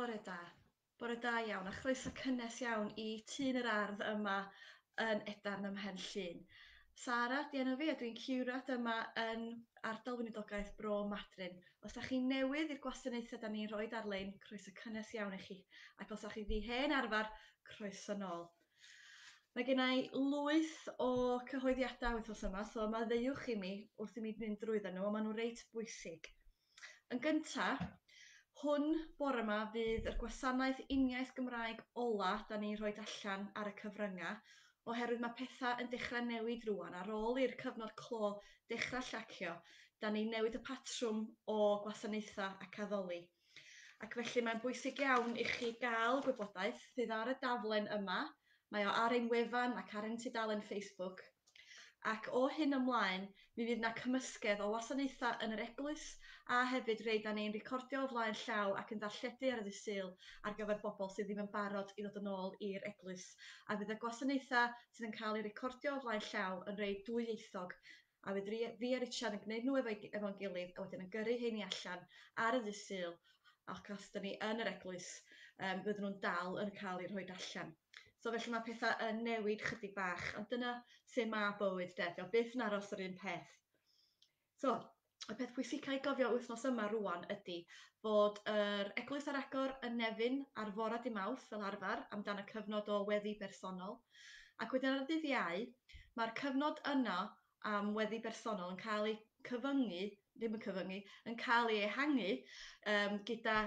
Bore da. Bore da iawn a chroeso cynnes iawn i Tŷ'n yr Ardd yma yn Edarn ym Mhen Llŷn. Sara 'di enw fi a dwi'n ciwrad yma yn ardal weinidogaeth Bro Madryn. Os 'dach chi'n newydd i'r gwasanaethau 'dan ni'n rhoid ar-lein, croeso cynnes iawn i chi, ac os 'dach chi 'di hen arfar, croeso nôl. Mae gen i lwyth o cyhoeddiadau wythnos yma, so maddeuwch i mi wrth i mi fynd drwydden nhw, ond maen nhw reit bwysig. Yn gynta', hwn bore 'ma fydd yr gwasanaeth uniaith Gymraeg ola 'da ni'n rhoi allan ar y cyfryngau, oherwydd mae pethau yn dechrau newid rŵan. Ar ôl i'r cyfnod clo dechrau llacio, 'da ni'n newid y patrwm o gwasanaethau ac addoli. Ac felly mae'n bwysig iawn i chi gael gwybodaeth sydd ar y daflen yma, mae o ar ein wefan ac ar ein tudalen Facebook, Ac o hyn ymlaen, mi fydd 'na cymysgedd o wasanaethau yn yr eglwys a hefyd rhei 'da ni'n recordio o flaen llaw ac yn darlledu ar y dydd Sul ar gyfer bobl sydd ddim yn barod i ddod yn ôl i'r eglwys. A fydd y gwasanaethau sydd yn cael eu recordio o flaen llaw yn rhei dwyieithog, a fydd fi a Richard yn gwneud nhw efo'i, efo'n gilydd a wedyn yn gyrru heini allan ar y dydd Sul ac os 'da ni yn yr eglwys, um, fydden nhw'n dal yn cael eu rhoi allan. So felly mae pethau yn newid chydig bach, ond dyna sut mae bywyd de, 'di o byth yn aros yr un peth. So, y peth pwysica i gofio wythnos yma rwan ydy fod yr eglwys ar agor yn Nefyn ar fore dy Mawrth fel arfer amdan y cyfnod o weddi bersonol. Ac wedyn ar y dydd Iau, mae'r cyfnod yno am weddi bersonol yn cael ei cyfyngu, ddim yn cyfyngu, yn cael ei ehangu um, gyda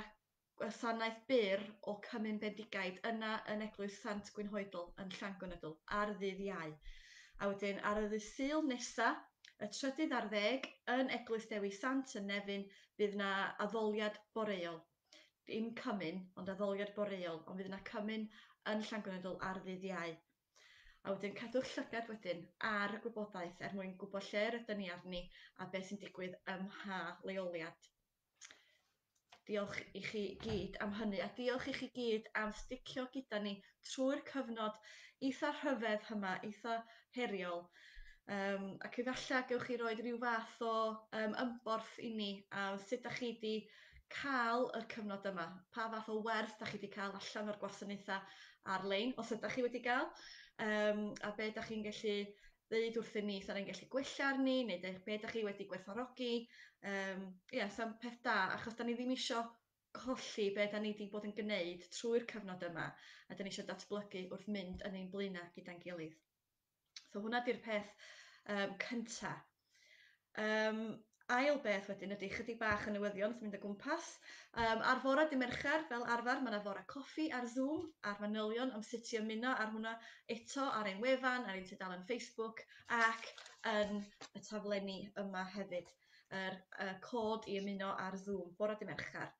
gwasanaeth byr o Cymun Bendigaid yna yn Eglwys Sant Gwynhoedl yn Llangwnnydl ar ddydd Iau. A wedyn ar y ddydd Sul nesa, y trydydd ar ddeg, yn Eglwys Dewi Sant yn Nefyn, bydd 'na addoliad boreol. Dim cymun, ond addoliad boreol, ond fydd 'na cymun yn Llangwnnydl ar ddydd Iau. A wedyn cadw'ch llygad wedyn ar y gwybodaeth er mwyn gwybod lle rydyn ni arni a beth sy'n digwydd ym mha leoliad. Diolch i chi gyd am hynny, a diolch i chi gyd am sticio gyda ni trwy'r cyfnod eitha rhyfedd yma, eitha heriol. Um, ac efallai gewch chi roed rhyw fath o um, ymborth i ni a sut da chi 'di cael yr cyfnod yma, pa fath o werth da chi 'di cael allan o'r gwasanaethau ar-lein, os ydych chi wedi gael, um, a be da chi'n gallu ddeud wrthyn ni, sa ni'n gallu gwella arni, neu de, be da chi wedi gwerthfawrogi. Um, ie, sa'n peth da, achos da ni ddim isio colli be da ni wedi bod yn gwneud trwy'r cyfnod yma, a da ni eisiau datblygu wrth mynd yn ein blaenau gyda'n gilydd. So hwnna di'r peth um, cynta. Um, ail beth wedyn ydy chydig bach o newyddion wrth mynd o gwmpas. Um, ar fore dy Mercher, fel arfer, mae yna fore coffi ar Zoom a'r manylion am sut i ymuno ar hwnna eto ar ein wefan, ar ein tudalen Facebook ac yn y taflenni yma hefyd. Yr, y cod i ymuno ar Zoom, bore dy Mercher.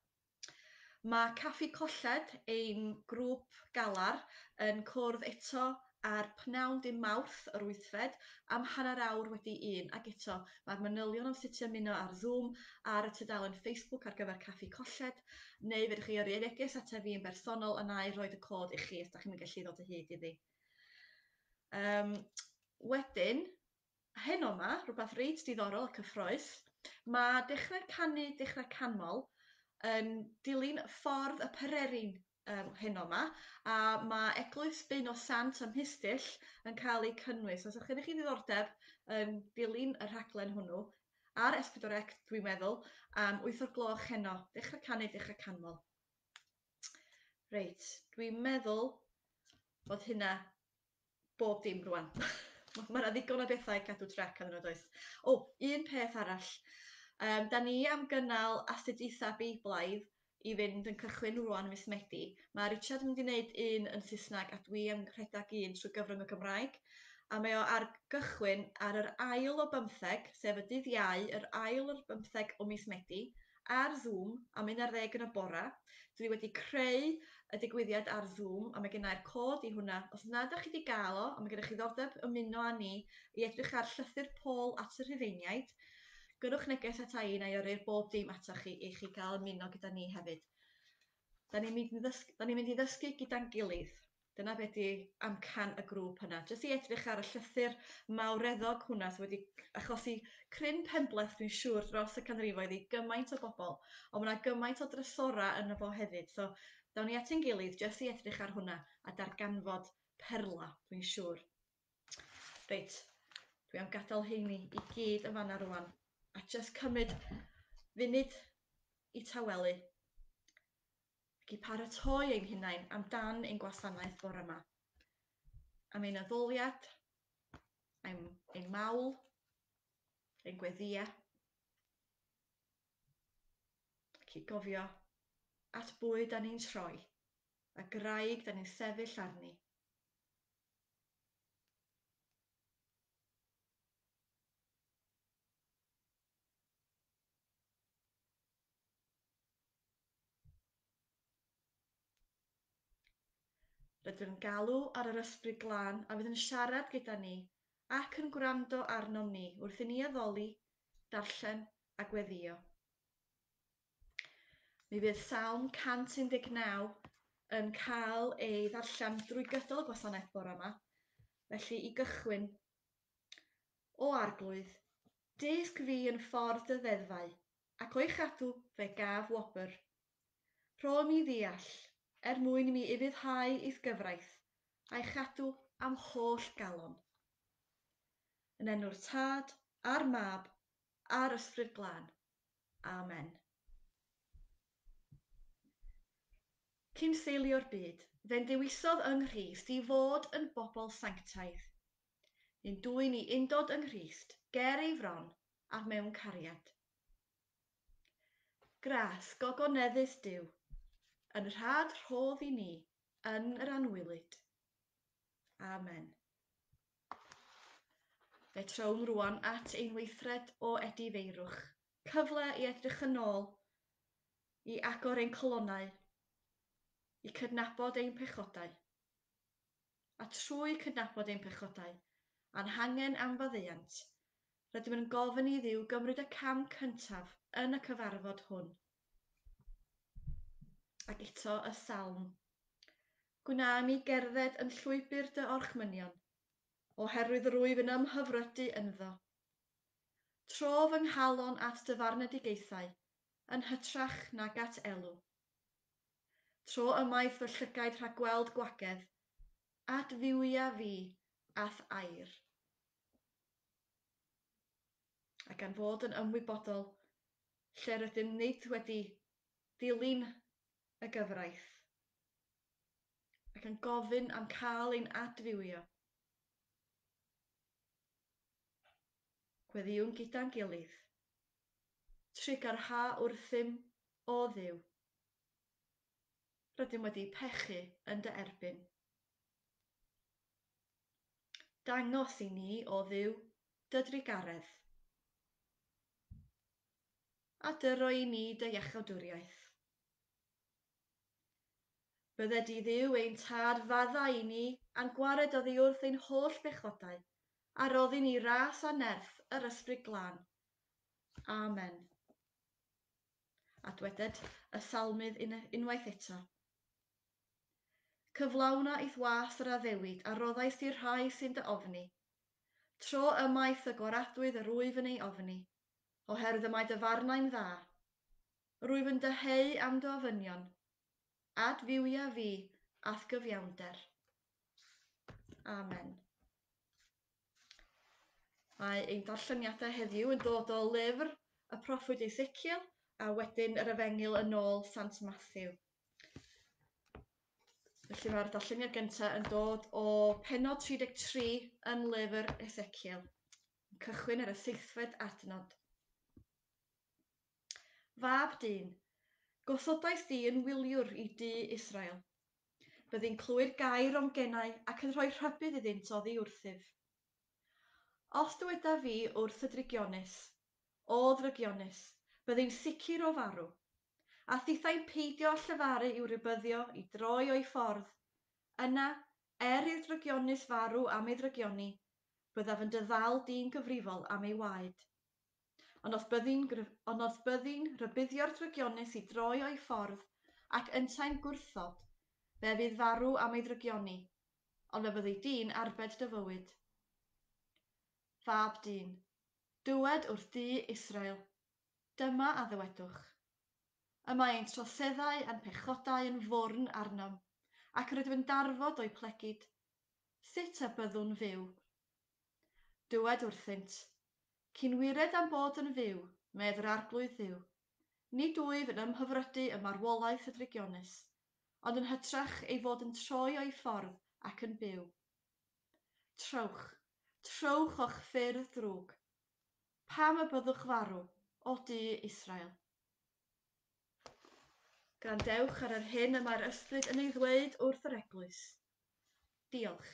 Mae Caffi Colled, ein grŵp galar, yn cwrdd eto ar pnawn dy Mawrth yr wythfed am hanner awr wedi un ac eto mae'r manylion am sut i ymuno ar Zoom ar y tudalen Facebook ar gyfer Caffi Colled neu fedrwch chi yrru neges ata fi yn bersonol a na i roed y cod i chi os da chi'm yn gallu ddod o hyd iddi. Um, wedyn, Heno 'ma, rhywbeth reit diddorol a cyffrous, mae Dechrau Canu Dechrau Canmol yn dilyn ffordd y Pererin um, heno 'ma, a mae Eglwys Beuno Sant ym Mhistyll yn cael ei cynnwys. Os ydych chi ddiddordeb yn dilyn y rhaglen hwnnw, ar S4C dwi'n meddwl, am 8 o'r gloch heno, Dechrau Canu Dechrau Canmol. Reit, dwi'n meddwl bod hynna bob dim rwan. Mae yna ddigon o bethau i cadw trac arnyn nhw, does? O, un peth arall. Um, da ni am gynnal astudiaethau Beiblaidd i fynd yn cychwyn rwan mis Medi. Mae Richard yn mynd i wneud un yn Saesneg a dwi am rhedeg un trwy gyfrwng y Gymraeg. A mae o ar gychwyn ar yr ail o bymtheg, sef y dydd Iau, yr ail o'r bymtheg o mis Medi, ar Zoom am 11 yn y bora. Dwi wedi creu y digwyddiad ar Zoom a mae gennai'r cod i hwnna. Os nad ydych chi wedi gael o, a mae gennych chi ddiddordeb ymuno â ni i edrych ar llythyr Paul at y Rhufeiniaid, gyrrwch neges ata i na i yrru'r bob dim atoch chi i chi gael ymuno gyda ni hefyd. Da ni'n mynd i ddysgu, da ni'n mynd i ddysgu gyda'n gilydd. Dyna be 'di amcan y grŵp yna, jyst i edrych ar y llythyr mawreddog hwnna sydd wedi achosi cryn penbleth dwi'n siŵr dros y canrifoedd i gymaint o bobl, ond mae 'na gymaint o drysorau yno fo hefyd, so dawn ni at ein gilydd jyst i edrych ar hwnna a darganfod perla, dwi'n siŵr. Reit, dwi am gadael heini i gyd yn fanna rwan, a jyst cymryd funud i tawelu ac i paratoi ein hunain amdan ein gwasanaeth bore yma. Am ein addoliad, am ein mawl, ein gweddïau, ac i gofio at bwy da ni'n troi, y graig da ni'n sefyll arni. Rydym yn galw ar yr Ysbryd Glân a fydd yn siarad gyda ni ac yn gwrando arnom ni wrth i ni addoli, darllen a gweddïo. Mi fydd Salm 119 yn cael ei ddarllen drwy gydol y gwasanaeth bore yma, felly i gychwyn, O Arglwydd, dysg fi yn ffordd dy ddeddfau, ac o'i chadw fe gaf wobr. Rho i mi ddeall, er mwyn i mi ufuddhau i'th gyfraith, a'i chadw a'm holl galon. Yn enw'r Tad, a'r Mab, a'r Ysbryd Glân. Amen. Cyn seilio'r byd, fe'n dewisodd yng Nghrist i fod yn bobl sanctaidd. Yn dwyn i undod yng Nghrist, ger ei fron a mewn cariad. Gras gogoneddus Duw, yn rhad rhodd i ni yn yr anwylyd. Amen. Fe trown rwan at ein weithred o edifeirwch, cyfle i edrych yn ôl, i agor ein colonnau, i cydnabod ein pechodau. A trwy cydnabod ein pechodau, a'n hangen am faddeuant, rydym yn gofyn i Dduw gymryd y cam cyntaf yn y cyfarfod hwn. Ac eto y salm. Gwna i mi gerdded yn llwybr dy orchmynion, oherwydd rwyf yn ymhyfrydu ynddo. Tro fy nghalon at dy farnedigaethau, yn hytrach nag at elw. Tro ymaith fy llygaid rhag gweld gwagedd, adfywia fi a'th air. A gan fod yn ymwybodol lle rydym nid wedi dilyn y gyfraith, ac yn gofyn am cael ein adfywio, Gweddïwn gyda'n gilydd. Trugarha wrthym, O Dduw. Rydym wedi pechu yn dy erbyn. Dangos i ni, O Dduw, dy drugaredd. A dyro i ni dy iachawdwriaeth. Bydded i Dduw ein Tad faddau i ni a'n gwared oddi wrth ein holl bechodau, a roddi ni ras a nerth yr Ysbryd Glân. Amen. A dweded y salmydd unwaith eto. Cyflawna i'th was yr addewid a roddaist i'r rhai sy'n dy ofni. Tro ymaith y gwaradwydd yr wyf yn ei ofni, oherwydd y mae dy farnau'n dda. Rwyf yn dyheu am dy ofynion, Adfywia fi a'th gyfiawnder. Amen. Mae ein darlleniadau heddiw yn dod o lyfr y proffwyd Ezekiel a wedyn yr Efengyl yn ôl Sant Matthew. Felly mae'r darlleniad gyntaf yn dod o pennod 33 yn lyfr Ezekiel, yn cychwyn ar y seithfed adnod. Fab dyn, gosodais di yn wyliwr i dŷ Israel. Byddi'n clywed gair o'm genau ac yn rhoi rhybudd iddynt oddi wrthyf. Os dywedaf fi wrth y drygionus, O ddrygionus, byddi'n sicr o farw, a thithau'n peidio â llefaru i'w rhybuddio i droi o'i ffordd, yna, er i'r drygionus farw am ei ddrygioni, byddaf yn dy ddal di'n gyfrifol am ei waed. Ond os byddi'n ond os byddi'n rhybuddio'r drygionus i droi o'i ffordd ac yntau'n gwrthod, Fe fydd farw am ei ddrygioni, ond fe fyddi di'n arbed dy fywyd. Fab dyn, dywed wrth dŷ Israel, Dyma a ddywedwch. Y mae ein troseddau a'n pechodau yn fwrn arnom, ac yr ydym yn darfod o'u plegid. Sut y byddwn fyw? Dywed wrthynt, Cyn wired â'm bod yn fyw, medd yr Arglwydd Dduw, nid wyf yn ymhyfrydu ym marwolaeth y drygionus, ond yn hytrach ei fod yn troi o'i ffordd ac yn byw. Trowch, trowch o'ch ffyrdd drwg. Pam y byddwch farw, o du Israel? Gwrandewch ar yr hyn y mae'r Ysbryd yn ei ddweud wrth yr eglwys. Diolch,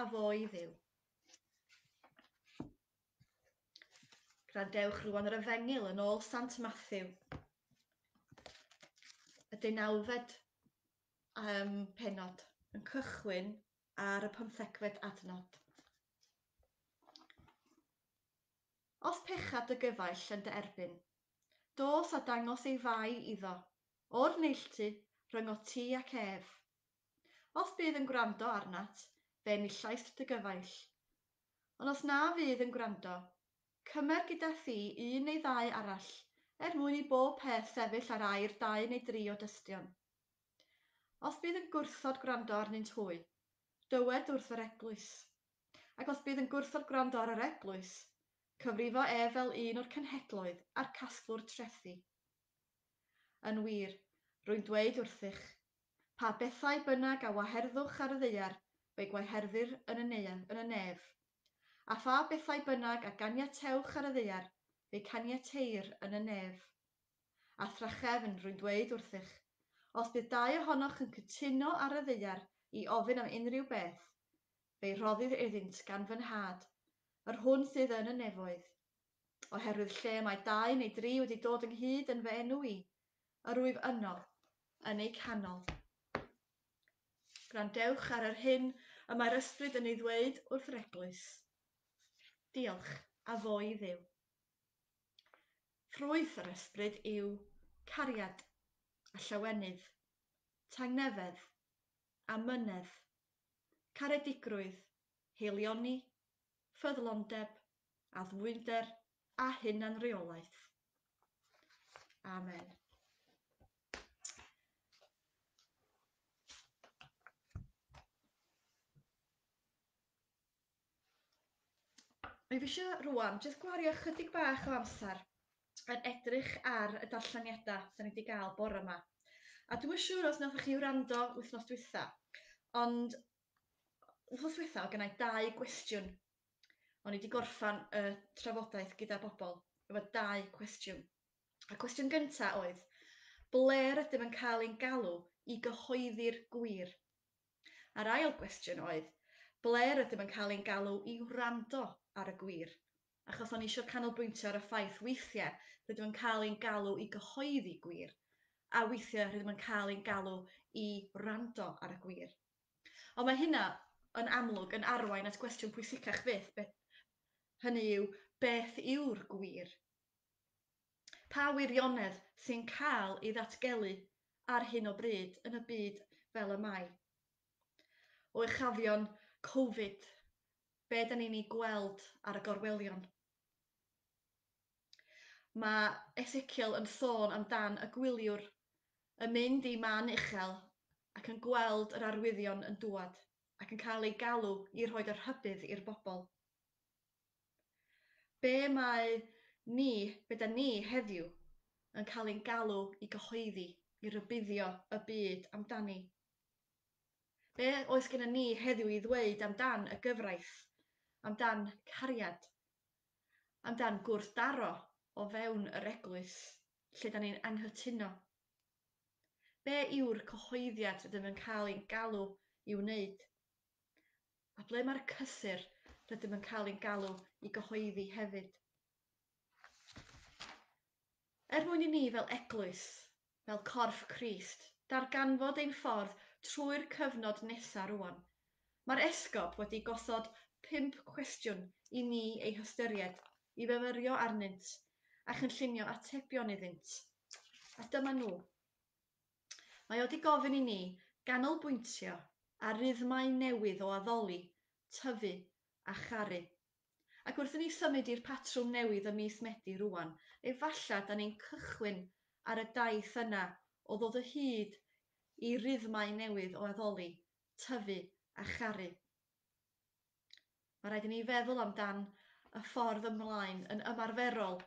a fo i Dduw. Gwrandewch rwan yr Efengyl yn ôl Sant Matthew. Y deunawfed pennod yn cychwyn ar y pymthegfed adnod. Os pecha dy gyfaill yn dy erbyn, dos a dangos ei fai iddo, o'r neilltu, rhyngot ti ac ef. Os bydd yn gwrando arnat, fe enillaist dy gyfaill. Ond os na fydd yn gwrando, cymer gyda thi un neu ddau arall, er mwyn i bob peth sefyll ar air dau neu dri o dystion. Os bydd yn gwrthod gwrando arnynt hwy, dywed wrth yr eglwys. Ac os bydd yn gwrthod gwrando ar yr eglwys, cyfrifo ef fel un o'r cenhedloedd a'r casglwr trethi. Yn wir, rwy'n dweud wrthych, Pa bethau bynnag a waherddwch ar y ddaear, fe'i gwaherddir yn y yn y nef. A pha bethau bynnag a ganiatewch ar y ddaear, fe'i caniateir yn y nef. A thrachefn, rwy'n dweud wrthych, os bydd dau ohonoch yn cytuno ar y ddaear i ofyn am unrhyw beth, fe'i rhoddir iddynt gan fy Nhad, yr hwn sydd yn y nefoedd. Oherwydd lle mae dau neu dri wedi dod ynghyd yn fy enw i, yr wyf yno yn eu canol. Gwrandewch ar yr hyn y mae'r Ysbryd yn ei ddweud wrth yr eglwys. Diolch, a fo i Dduw. Ffrwyth yr Ysbryd yw cariad a llawenydd, tangnefedd, amynedd, caredigrwydd, haelioni, ffyddlondeb, addfwynder a hunanreolaeth. Amen. Fi eisiau rwan jyst gwario chydig bach o amser yn edrych ar y darlleniadau da ni wedi gael bore yma. A dwi'm yn siŵr os nathoch chi wrando wythnos dwytha, ond wythnos dwytha oedd gennai dau gwestiwn. O'n i wedi gorffan y trafodaeth gyda bobl efo dau cwestiwn. Y cwestiwn gyntaf oedd, ble rydym yn cael ein galw i gyhoeddi'r gwir? A'r ail gwestiwn oedd, ble rydym yn cael ein galw i wrando ar y gwir? Achos o'n i eisiau canolbwyntio ar y ffaith weithiau rydym yn cael ein galw i gyhoeddi gwir, a weithiau rydym yn cael ein galw i wrando ar y gwir. Ond mae hynna yn amlwg yn arwain at gwestiwn pwysicach fyth, beth, hynny yw, beth yw'r gwir? Pa wirionedd sy'n cael ei ddatgelu ar hyn o bryd yn y byd fel y mae? O uchafion Covid, be da ni'n ei gweld ar y gorwelion? Mae Ezekiel yn sôn amdan y gwyliwr yn mynd i man uchel ac yn gweld yr arwyddion yn dŵad ac yn cael ei galw i rhoi y rhybudd i'r bobl. Be mae ni, be da ni heddiw, yn cael ein galw i gyhoeddi, i rybuddio y byd amdani? Be oes gennym ni heddiw i ddweud amdan y gyfraith, amdan cariad, amdan gwrthdaro o fewn yr eglwys, lle da ni'n anghytuno? Be yw'r cyhoeddiad rydym yn cael ein galw i'w wneud? A ble mae'r cysur rydym yn cael ein galw i gyhoeddi hefyd? Er mwyn i ni fel eglwys, fel corff Crist, darganfod ein ffordd trwy'r cyfnod nesaf rwan, mae'r esgob wedi gosod 5 cwestiwn i ni eu hystyried, i fyfyrio arnynt, a chynllunio atebion iddynt. A dyma nhw. Mae o wedi gofyn i ni Ganolbwyntio ar ryddmau newydd o addoli, tyfu a charu. Ac wrth i ni symud i'r patrwm newydd ym mis Medi rwan, efallai da ni'n cychwyn ar y daith yna o ddod o hyd i ryddmau newydd o addoli, tyfu a charu. Mae rhaid i ni feddwl amdan y ffordd ymlaen yn ymarferol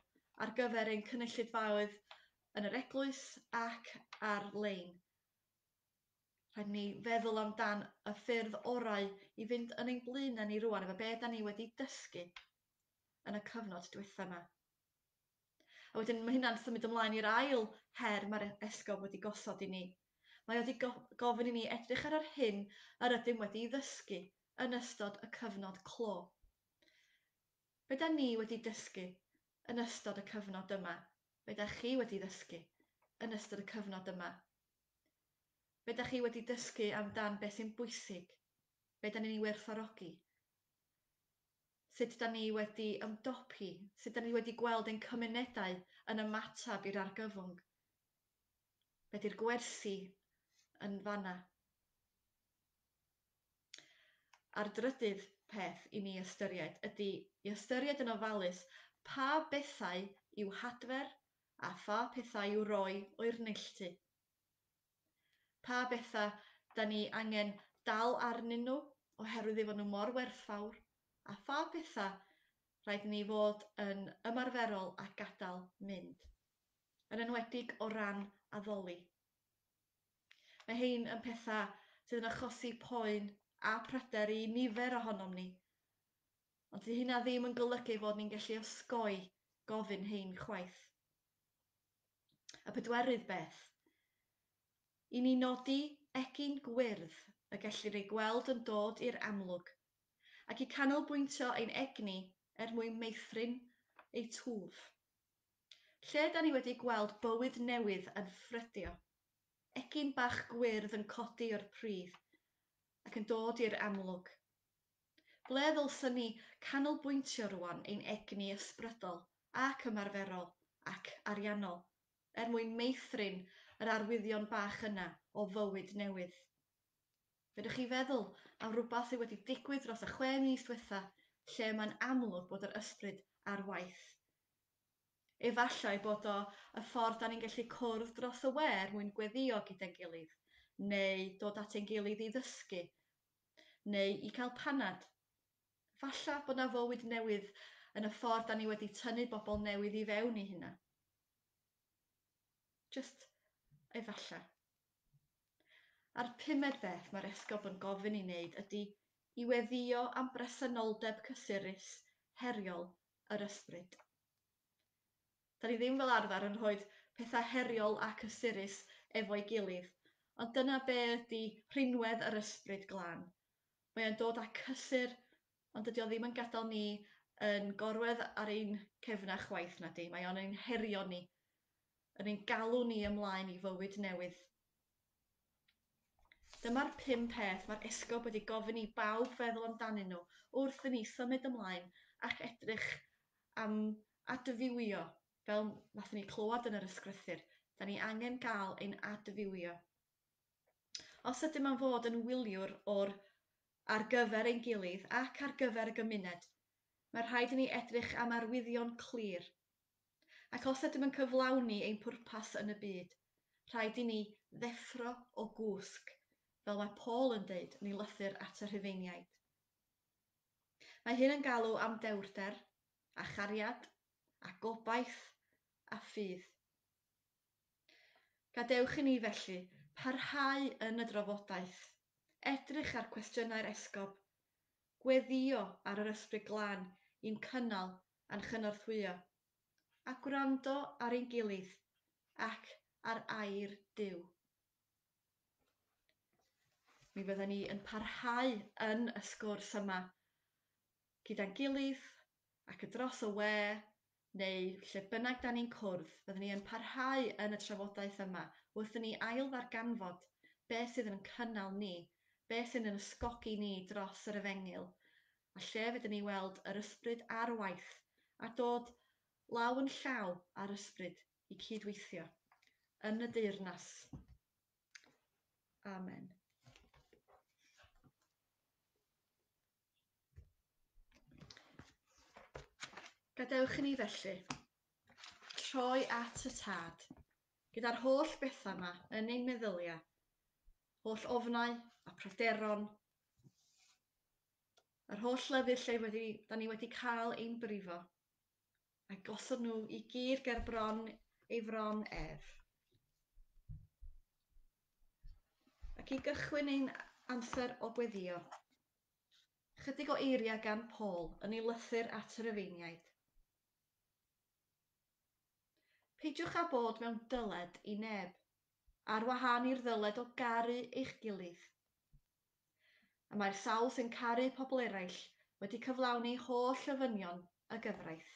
ar gyfer ein cynulleidfaoedd yn yr eglwys ac ar-lein. Rhaid i ni feddwl amdan y ffyrdd orau i fynd yn ein blaenau ni rwan efo be da ni wedi dysgu yn y cyfnod diwetha yma. A wedyn mae hynna'n symud ymlaen i'r ail her mae'r esgob wedi gosod i ni. Mae wedi gofyn i ni edrych ar yr hyn yr ydym wedi ddysgu yn ystod y cyfnod clo. Be da ni wedi dysgu yn ystod y cyfnod yma? Be da chi wedi ddysgu yn ystod y cyfnod yma? Be da chi wedi dysgu amdan beth sy'n bwysig? Be da ni'n ei werthfawrogi? Sut da ni wedi ymdopi? Sut da ni wedi gweld ein cymunedau yn ymateb i'r argyfwng? Be di'r gwersi yn fanna? A'r drydydd peth i ni ystyried ydy i ystyried yn ofalus pa bethau i'w hadfer a pha pethau i'w roi o'r neilltu. Pa bethau da ni angen dal arnyn nhw oherwydd eu fod nhw mor werthfawr, a pha pethau rhaid i ni fod yn ymarferol a gadael mynd, yn enwedig o ran addoli. Mae hein yn pethau sydd yn achosi poen a pryder i nifer ohonom ni. Ond dydy hynna ddim yn golygu fod ni'n gallu osgoi gofyn hein chwaith. Y pedwerydd beth, i ni nodi egin gwyrdd y gellir ei gweld yn dod i'r amlwg, ac i canolbwyntio ein egni er mwyn meithrin eu twf. Lle da ni wedi gweld bywyd newydd yn ffrydio, egin bach gwyrdd yn codi o'r pridd ac yn dod i'r amlwg. Ble ddylswn ni canolbwyntio rwan ein egni ysbrydol ac ymarferol ac ariannol er mwyn meithrin yr arwyddion bach yna o fywyd newydd? Fedrwch chi feddwl am rhywbeth sydd wedi digwydd dros y 6 mis diwetha lle mae'n amlwg bod yr ysbryd ar waith? Efallai bod o y ffordd da ni'n gallu cwrdd dros y we er mwyn gweddio gyda'n gilydd, neu dod at ein gilydd i ddysgu, neu i cael panad. Falla bod 'na fywyd newydd yn y ffordd da ni wedi tynnu bobl newydd i fewn i hynna. Just efalla. A'r pumed beth mae'r esgob yn gofyn i wneud ydy i weddïo am bresenoldeb cysurus, heriol yr ysbryd. Da ni ddim fel arfer yn rhoi pethau heriol a cysurus efo'i gilydd, ond dyna be ydy rhinwedd yr ysbryd glân. Mae o'n dod â cysur, ond dydy o ddim yn gadael ni yn gorwedd ar ein cefnau chwaith na di. Mae o'n ein herio ni, yn ein galw ni ymlaen i fywyd newydd. Dyma'r 5 peth mae'r esgob wedi gofyn i bawb feddwl amdanyn nhw wrth i ni symud ymlaen ac edrych am adfywio, fel nathon ni clywed yn yr ysgrythur. Da ni angen gael ein adfywio. Os ydym am fod yn wyliwr o'r ar gyfer ein gilydd ac ar gyfer y gymuned, mae rhaid i ni edrych am arwyddion clir. Ac os ydym yn cyflawni ein pwrpas yn y byd, rhaid i ni ddeffro o gwsg, fel mae Paul yn deud yn ei lythyr at y Rhufeiniaid. Mae hyn yn galw am dewrder, a chariad, a gobaith, a ffydd. Gadewch i ni felly parhau yn y drafodaeth, edrych ar cwestiynau'r esgob, gweddio ar yr ysbryd glân i'n cynnal a'n chynorthwyo, a gwrando ar ein gilydd ac ar air Duw. Mi fydden ni yn parhau yn y sgwrs yma gyda'n gilydd ac y dros y we neu lle bynnag da ni'n cwrdd, byddwn ni yn parhau yn y trafodaeth yma wrth i ni ail ddarganfod beth sydd yn cynnal ni, beth sydd yn ysgogi ni dros yr efengyl, a lle fedrwn ni weld yr ysbryd ar waith a dod law yn llaw â'r ysbryd i cydweithio yn y deyrnas. Amen. Gadewch i ni felly troi at y Tad gyda'r holl bethau yma yn ein meddyliau, holl ofnau a pryderon, yr holl lefydd lle da ni wedi cael ein brifo, a gosod nhw i gyd ger bron ei fron ef. Ac i gychwyn ein amser o gweddio, chydig o eiriau gan Paul yn ei lythyr at y Rufeiniaid. Peidiwch â bod mewn dyled i neb, ar wahân i'r ddyled o garu eich gilydd. A mae'r sawl sy'n caru pobl eraill wedi cyflawni holl ofynion y gyfraith.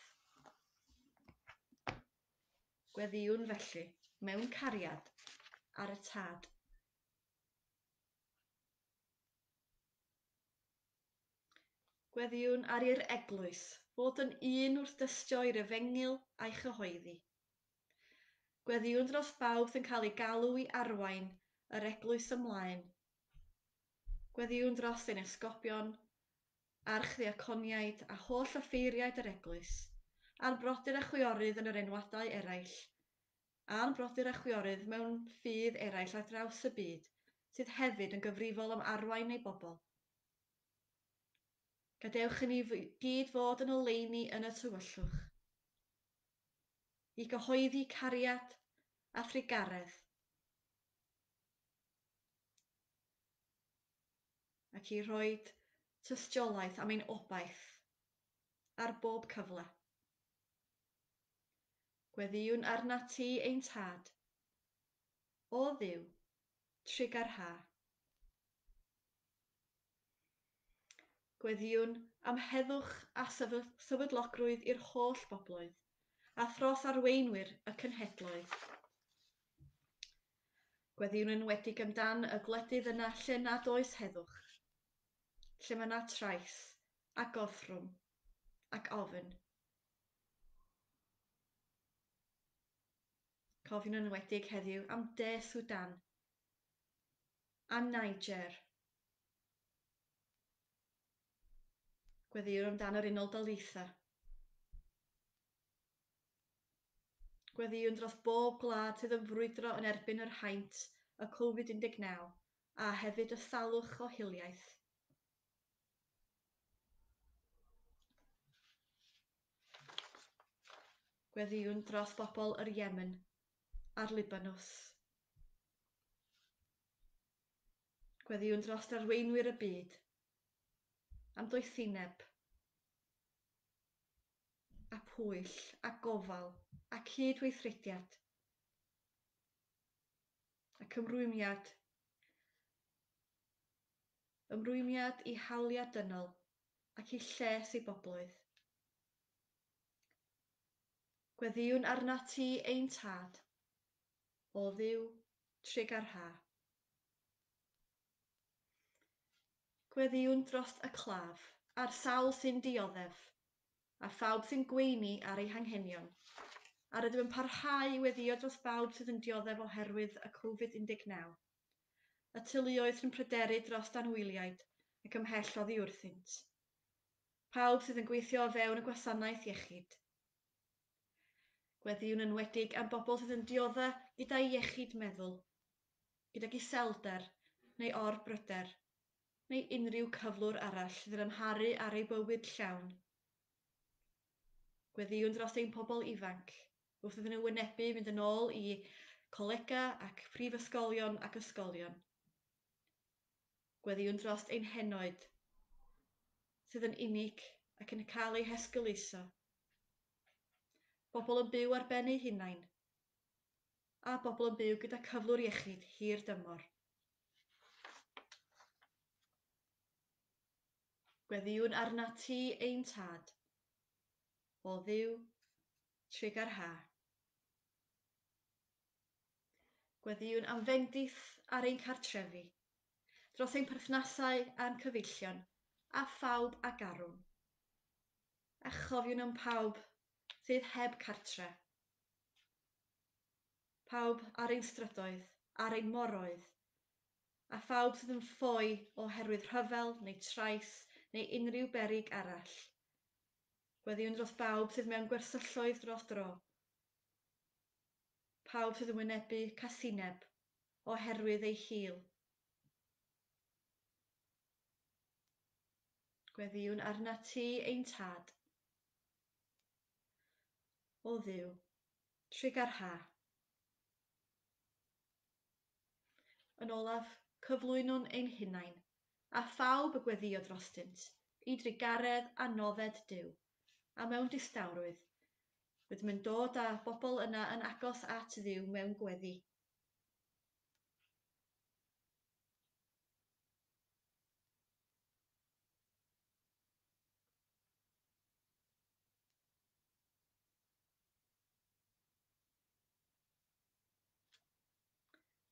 Gweddïwn felly mewn cariad ar y Tad. Gweddïwn ar i'r eglwys fod yn un wrth dystio i'r efengyl a'i chyhoeddi. Gweddïwn dros bawb sy'n cael ei galw i arwain yr eglwys ymlaen. Gweddïwn dros ein esgobion, archddiaconiaid a holl offeiriaid yr eglwys, a'n brodyr a chwiorydd yn yr enwadau eraill, a'n brodyr a chwiorydd mewn ffydd eraill ar draws y byd, sydd hefyd yn gyfrifol am arwain ei bobl. Gadewch i ni gyd fod yn oleuni yn y tywyllwch, i gyhoeddi cariad a thrugaredd, ac i roi tystiolaeth am ein obaith ar bob cyfle. Gweddïwn arnat ti ein Tad, o Dduw, trugarha. Gweddïwn am heddwch a sefydlogrwydd i'r holl bobloedd, a thros arweinwyr y cenhedloedd. Gweddïwn yn enwedig amdan y gwledydd yna lle nad oes heddwch, lle mae yna trais a gorthrwm ac ofn. Cofiwn yn enwedig heddiw am De Sudan, a Niger. Gweddïwn amdan yr Unol Daleithiau. Gweddïwn dros bob gwlad sydd yn frwydro yn erbyn yr haint, y Covid-19, a hefyd y salwch o hiliaeth. Gweddïwn dros bobl yr Yemen a'r Libanus. Gweddïwn dros arweinwyr y byd, am doethineb, a pwyll, a gofal, a cydweithrediad, ac ymrwymiad, ymrwymiad i hawliau dynol ac i lles ei bobloedd. Gweddïwn arnat ti ein Tad, o Dduw, trugarha. Gweddïwn dros y claf a'r sawl sy'n dioddef, a phawb sy'n gweini ar eu hanghenion, a rydym yn parhau i weddïo dros bawb sydd yn dioddef oherwydd y Covid-19, y teuluoedd sy'n pryderu dros anwyliaid ac ymhell oddi wrthynt, pawb sydd yn gweithio o fewn y gwasanaeth iechyd. Gweddïwn yn enwedig am bobl sydd yn dioddef gyda'i iechyd meddwl, gydag iselder neu orbryder, neu unrhyw cyflwr arall sydd yn amharu ar eu bywyd llawn. Gweddïwn dros ein pobl ifanc, wrth iddyn nhw wynebu mynd yn ôl i colegau ac prifysgolion ac ysgolion. Gweddïwn dros ein henoed, sydd yn unig ac yn cael eu hesgeuluso. Bobl yn byw ar ben eu hunain, a bobl yn byw gyda cyflwr iechyd hir dymor. Gweddïwn arnat ti ein Tad, o Dduw, trugarha. Gweddïwn am fendith ar ein cartrefi, dros ein perthnasau a'n cyfeillion, a phawb a garwn. A chofiwn am pawb sydd heb cartre. Pawb ar ein strydoedd, ar ein moroedd, a phawb sydd yn ffoi oherwydd rhyfel neu trais neu unrhyw beryg arall. Gweddïwn dros bawb sydd mewn gwersylloedd dros dro. Pawb sydd yn wynebu casineb oherwydd ei hil. Gweddïwn arnat ti ein tad. O Dduw, trugarha. Yn olaf, cyflwynwn ein hunain, a phawb y gweddïo drostynt, i drugaredd a nodded Duw, a mewn distawrwydd, rydym yn dod â bobl yna yn agos at Dduw mewn gweddi.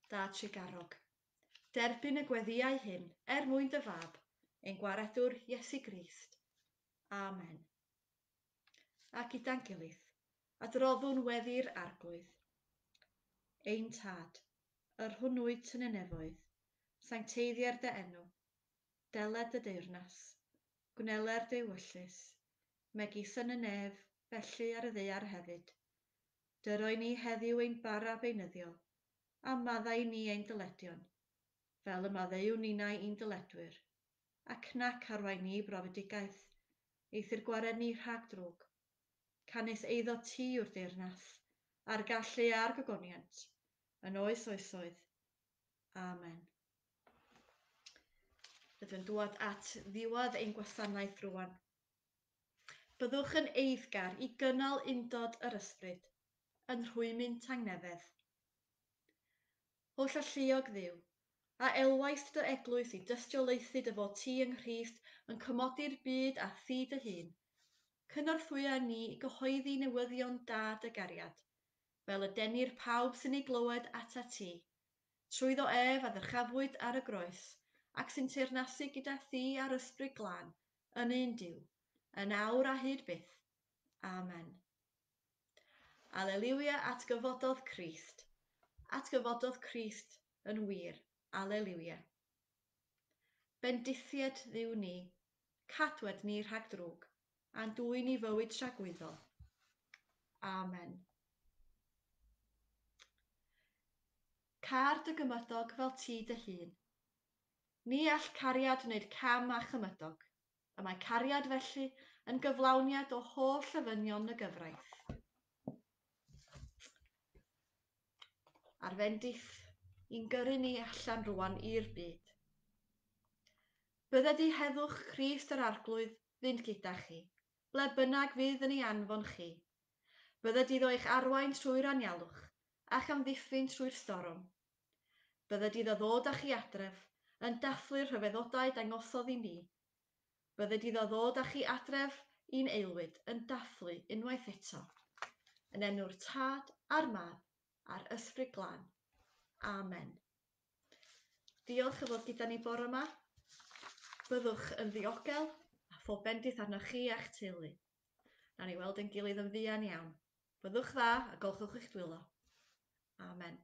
Da trugarog. Derbyn y gweddïau hyn er mwyn dy fab, ein gwaredwr Iesu Grist. Amen. A gyda'n gilydd, adroddwn weddi'r Arglwydd. Ein Tad, yr hwn wyt yn y nefoedd, sancteiddier dy enw, deled dy deyrnas, gwneler dy ewyllys, megis yn y nef, felly ar y ddaear hefyd. Dyroi ni heddiw ein bara beunyddiol, a maddau ni ein dyledion, fel y maddeuwn ninnau i'n dyledwyr, ac nac arwain ni i brofedigaeth, eithr gwared ni rhag drwg. Canys eiddo ti yw'r deyrnas, a'r gallu a'r gogoniant, yn oes oesoedd. Amen. Rydym yn dŵad at ddiwedd ein gwasanaeth rwan. Byddwch yn eiddgar i gynnal undod yr ysbryd, yn rhwymyn tangnefedd. Holl alluog Dduw, a elwaist dy eglwys i dystiolaethu dy fod ti yng Nghrist yn cymodi'r byd â thi dy hun, cynorthwya ni i gyhoeddi newyddion da dy gariad, fel y denir pawb sy'n ei glywed atat ti, trwyddo ef a ddyrchafwyd ar y groes, ac sy'n teyrnasu gyda thi a'r Ysbryd Glân, yn un Duw, yn awr a hyd byth. Amen. Aleliwia atgyfododd Crist. Atgyfododd Crist yn wir. Aleliwia. Bendithied Dduw ni, cadwed ni rhag drwg, a'n dwyn i fywyd tragwyddol. Amen. Car dy gymydog fel ti dy hun. Ni all cariad wneud cam â chymydog. Y mae cariad felly yn gyflawniad o holl ofynion y gyfraith. A'r fendith i'n gyrru ni allan rwan i'r byd. Bydded i heddwch Crist yr Arglwydd fynd gyda chi, ble bynnag fydd yn ei anfon chi. Bydded iddo eich arwain trwy'r anialwch, a'ch amddiffyn trwy'r storm. Bydded iddo ddod â chi adref, yn dathlu'r rhyfeddodau dangosodd i ni. Bydded iddo ddod â chi adref i'n aelwyd, yn dathlu unwaith eto. Yn enw'r Tad a'r Mab a'r Ysbryd Glân. Amen. Diolch am fod gyda ni bore yma. Byddwch yn ddiogel a phob bendith arnoch chi a'ch teulu. Nawn ni weld ein gilydd yn fuan iawn. Byddwch dda a golchwch eich dwylo. Amen.